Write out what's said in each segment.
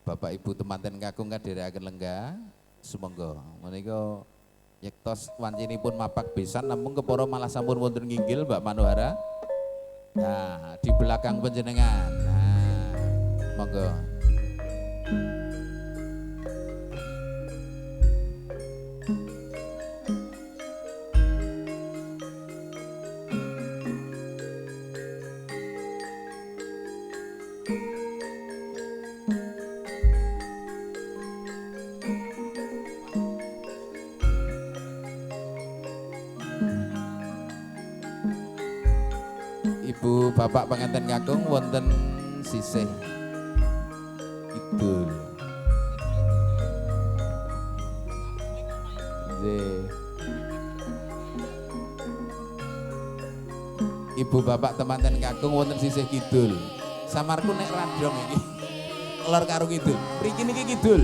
Bapak Ibu temanten kakung kadherekaken lenggah, sumangga. Menika yektos wancinipun mapak besan namung kepara malah sampun wonten nginggil Mbak Manohara. Nah, di belakang panjenengan. Nah, monggo. Ibu bapak pengantin kakung wonten sisih kidul. Nggih. Ibu bapak temanten kakung wonten sisih kidul. Samarku nek radong iki. Lor karo kidul. Mriki niki kidul.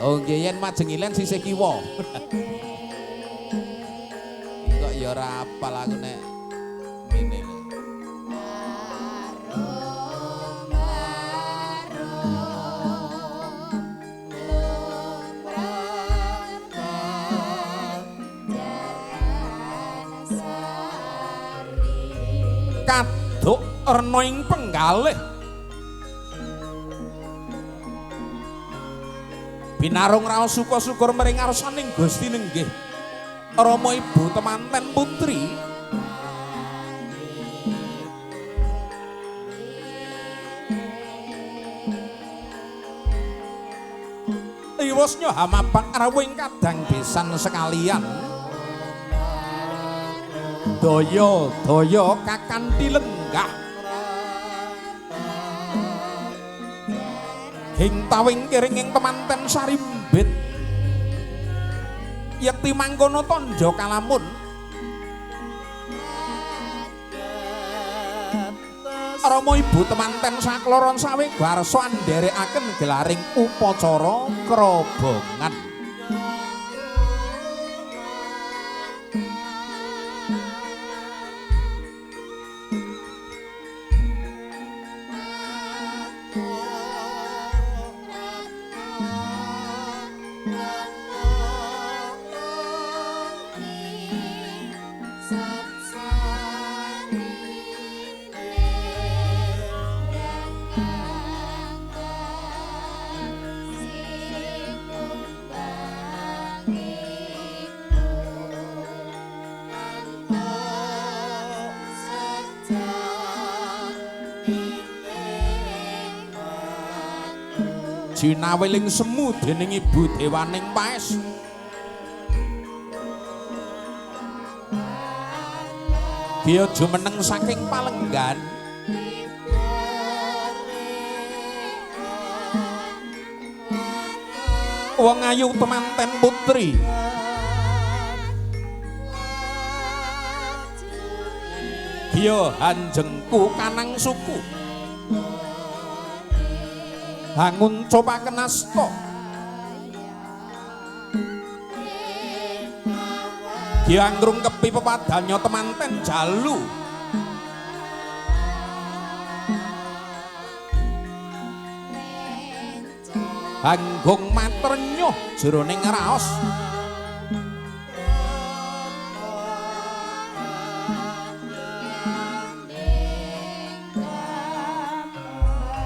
Oh nggih yen majeng ilen sisih kiwa. Iki kok ya ora apal aku nek ngene lho. Kaduk rena ing penggalih. Binarung raos suka syukur mring ngarsaning Gusti nenggih. Rama ibu temanten putri. Tiwasnya hamapak rawuh ing kadang besan sekalian. Daya daya kakanthi lenggah. Hing tawing kiring ing temanten sarimbit. Yekti mangkono tandha kalamun. Rama ibu temanten sakloron sawe garsa andherekaken gelaring upacara krobongan. Jinaweling semu dening ibu dewaning paes. Dia jumeneng saking palenggan. Wong ayu temanten putri. Dia hanjengku kanang suku. Hangun copaken asta. Dia ngrungkepi pepadanya temanten jalu. Hanggung matrenyuh jroning raos.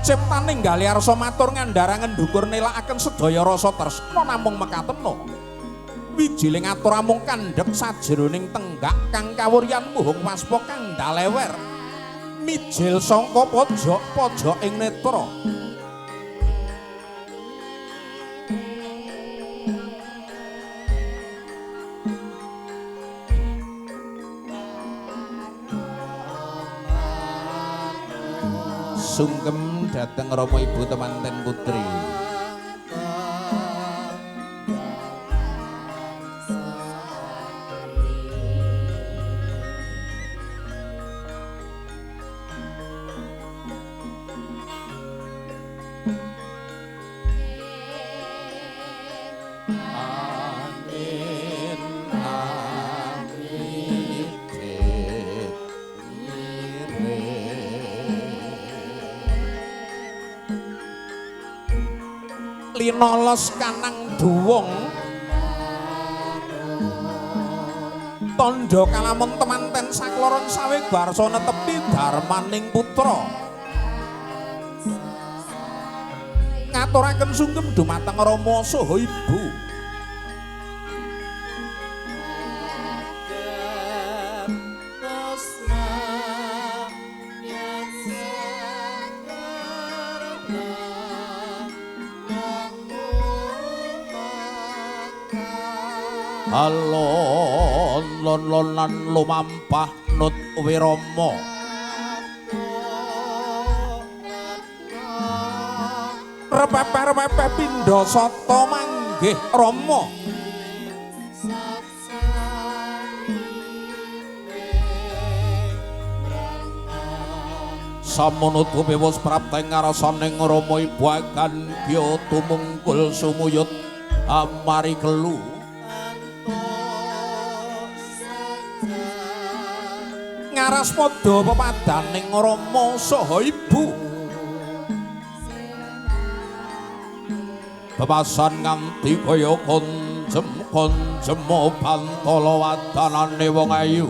Ciptaning galih arsa matur ngandharangen ndukur nelakaken sedaya rasa tresna namung mekatena. Wijiling atur amung kandhek sajroning tenggak kang kawuryan muhung waspa kang ndalewer. Mijil sangka pojok-pojok ing netra. Sungkem dhateng Rama ibu temanten putri. Linolos kanang duwung tandha kalamun temanten sakloron sawe barsa netepi dharmaning putra. Ngaturaken sungkem dumateng Rama saha Ibu. Alon lon lonan lumampah nut wirama. Repepeh-repepeh pindha sata manggih Rama. Samono tumewos prapteng ngarasaning Rama ibu akan gya tumungkul sumuyut amari kelu. Ngaraspada pepadaning Rama saha Ibu. Bebasan nganti kaya konjem konjemo bantala wadanane wong ayu.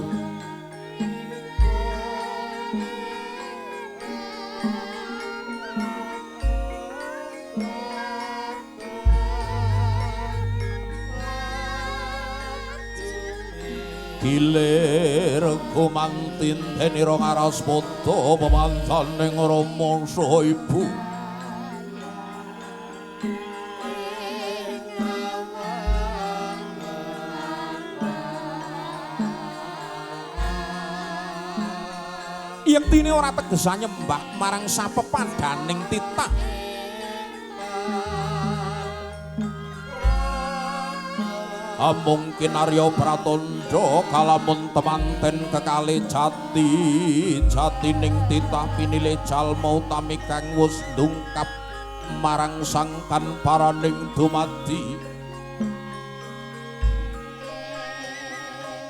Gilir gumantin denira ngaraspada pemancaning Rama saha Ibu. Yektine ora tegesan nyembah marang sapepadaning titah. Amung kinarya pratandha kalamun temanten kekalih jati jatining titah pinilih jalma utami kang wis ndungkap marang sangkan paraning dumadi.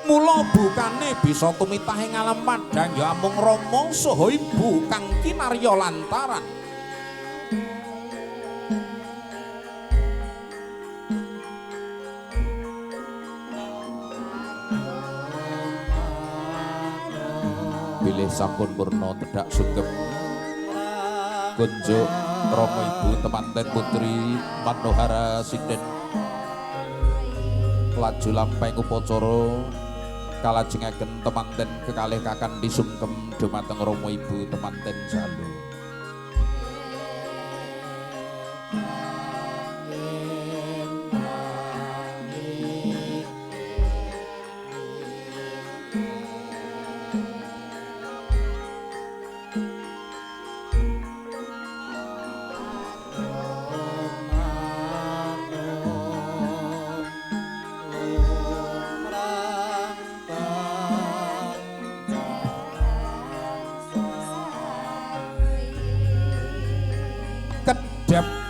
Mula bukane bisa tumitah ing alam padhang ya amung Rama saha Ibu kang kinarya lantaran. Bilih sampun purna tedhak sungkem kunjuk Rama Ibu temanten putri Manohara sinden laju lampahing upacara kalajengaken temanten kekalih kakan disungkem dumateng Rama Ibu temanten jalu.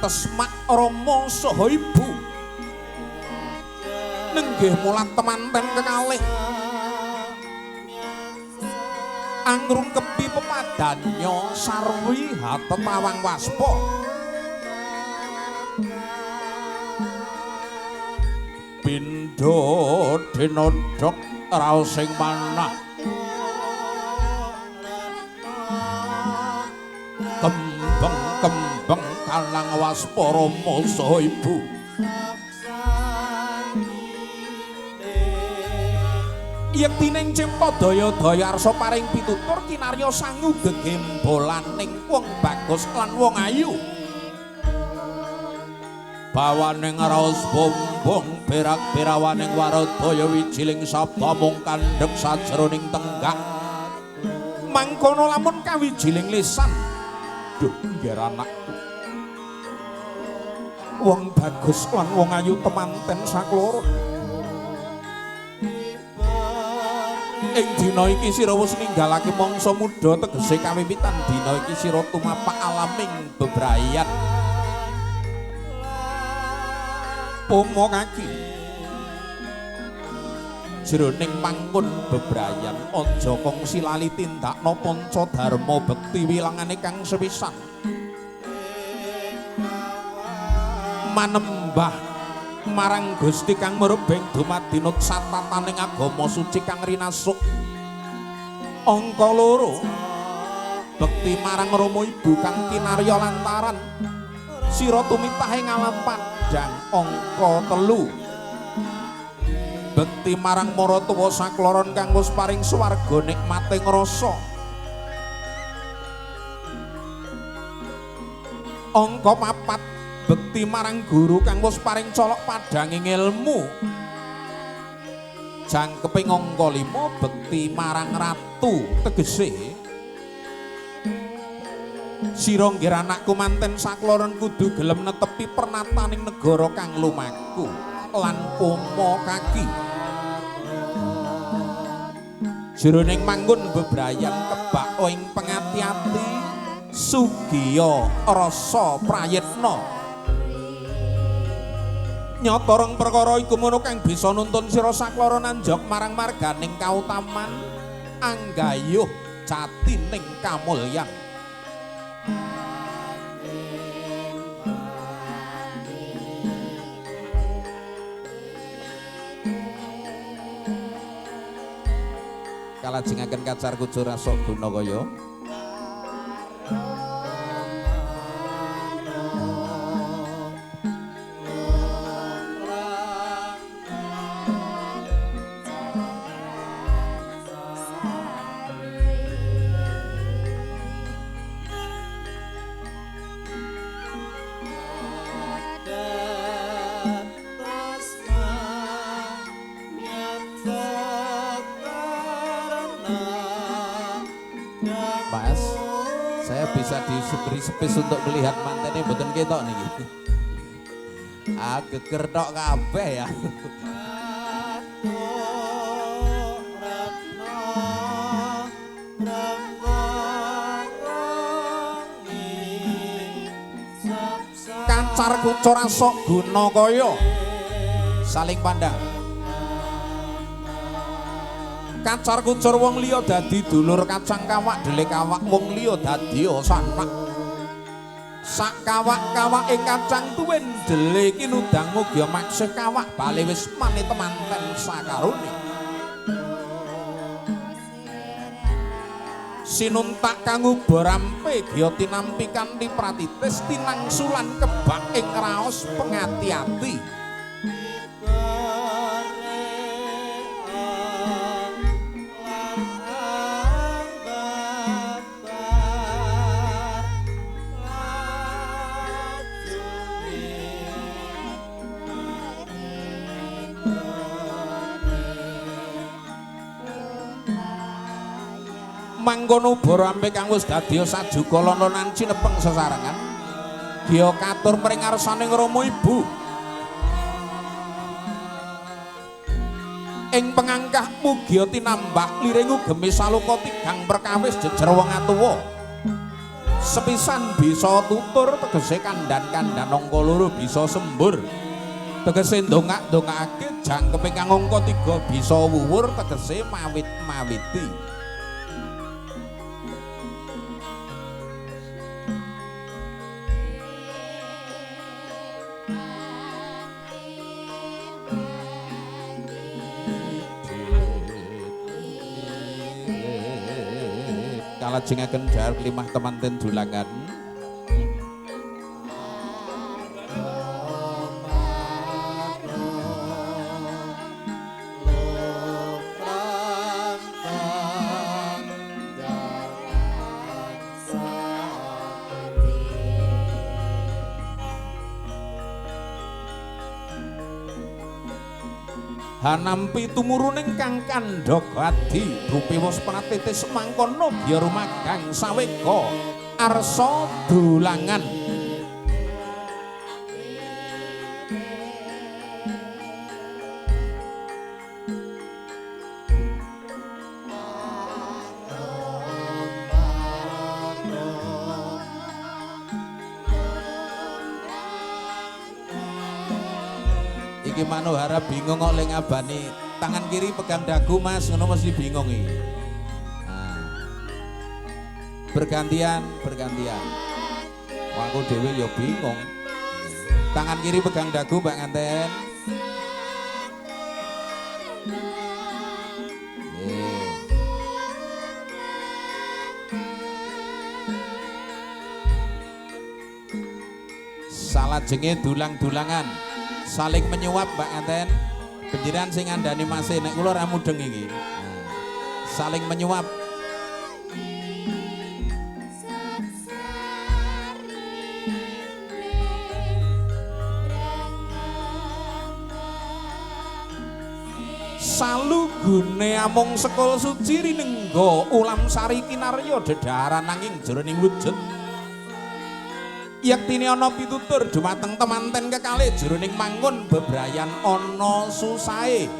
Tesmak Rama saha Ibu nenggih mulat temanten kekalih angrungkepi pepadanya sarwi hatetawang waspa. Pindha dinodhok raosing manah kembeng kembeng kanang waspa Rama saha Ibu. Yektine cipta daya-daya arsa paring pitutur kinarya sangu gegembolaning wong bagus lan wong ayu. Bawaning raos bombong berak-berawaning waradaya wijiling sabda mung kandhek sajroning tenggak. Mangkono lamun kawijiling lisan. Duh, ngger anakku. Wong bagus lan wong ayu temanten sakloro. Ing dina iki sira wis ninggalake mangsa muda tegese kawiwitan dina iki sira tumapak alaming bebrayan. Pomo kaki jroning pangkun bebrayan aja kongsi lali tindakna panca dharma bekti wilangane kang sepisan. Manembah marang Gusti kang murbeng dumadinut satataning agama suci kang rinasuk. Angka loro bekti marang Rama Ibu kang kinarya lantaran sira tumitah ing alam padhang. Angka telu bekti marang maratuwa sakloron kang wis paring swarga nikmating rasa. Angka papat bekti marang guru kang wis paring colok padhanging ilmu. Jangkeping angka 5 bekti marang ratu, tegese sira nggih anakku manten sakloron kudu gelem netepi pernataning negara kang lumaku lan pomo kaki. Jroning manggon bebrayan kebak ing pengati-ati sugiya rasa prayitna. Nyata rong perkara iku mono kang bisa nuntun sira sakloron anjog marang marganing kautaman anggayuh jatining kamulyan. Kalajengaken kacar kucur rasa guna kaya. Mas, saya bisa diberi space untuk melihat mantennya mboten ketok niki. Ah, geger tok kabeh ya. Kacar kucur asok guna kaya saling pandang. Kacar kucur wong liya dadi dulur kacang kawak dele kawak wong liya dadi sanak. Sak kawak-kawake kacang tuwin dele kinudang mugi maksih kawak bali wis mane temanten sakarone. Sinuntak kang uba rampe gya tinampi kanthi pratitis tinangsulan kebak ing raos pengati-ati. Mangkono uba rampe kang wis dadi sajuga lan cinepeng sesarengan gya katur mring ngarsaning Rama Ibu. Ing pengangkah mugia tinambah liring ugemi saloka tigang perkawis jejer wong atuwa. Sepisan bisa tutur tegese kandhan-kandhan angka loro bisa sembur. Tegese ndongak-ndongakake jangkepe kang angka 3 bisa wuwur tegese mawit-mawiti. Kalajengaken dhahar limah temanten dulangan. Hanampi tumuruning kang kandhog adi rupi wis pratitis mangkono biya rumagang sawega arsa dulangan. Iki Manohara bingung kok le ngabani tangan kiri pegang dagu Mas, ngono mesti bingung iki. Nah. Bergantian, bergantian. Wah, aku dhewe ya bingung. Tangan kiri pegang dagu Mbak Nganten. Nggih. Salajenge dulang-dulangan, saling menyuap Mbak Nganten. Panjenengan sing ngandani mase nek kula ora mudeng iki. Saling menyuap. Salugune amung sekul suci rinengga ulam sari kinarya dedhaharan nanging jroning wujud. Yektine ana pitutur dumateng temanten kekalih jroning mangun bebrayan ana susahe.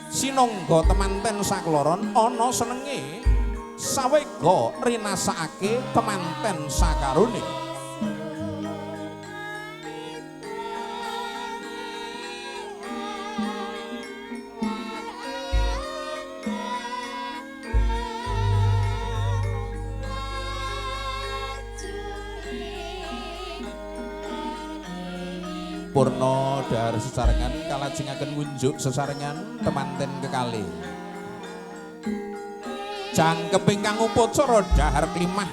Sinangga temanten sakloron ana senenge, sawega rinasakake temanten sakarone. Purna dhahar sesarengan kalajengaken ngunjuk sesarengan temanten kekalih. Jangkep ingkang upacara dhahar klimah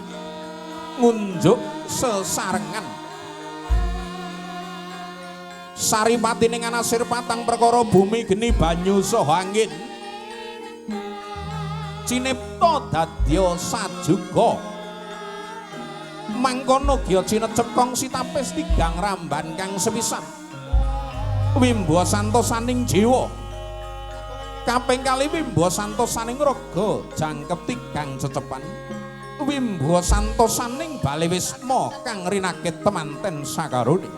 ngunjuk sesarengan. Saripati ning anasir patang perkara bumi geni banyu saha angin. Cinipta dadya sajuga. Mangkono gya cinecep kongsi tapis tigang ramban kang sepisan. Wimba santosaning jiwa. Kaping kalih wimba santosaning raga jangkep tigang cecepan. Wimba santosaning bale wisma kang rinakit temanten sakarone.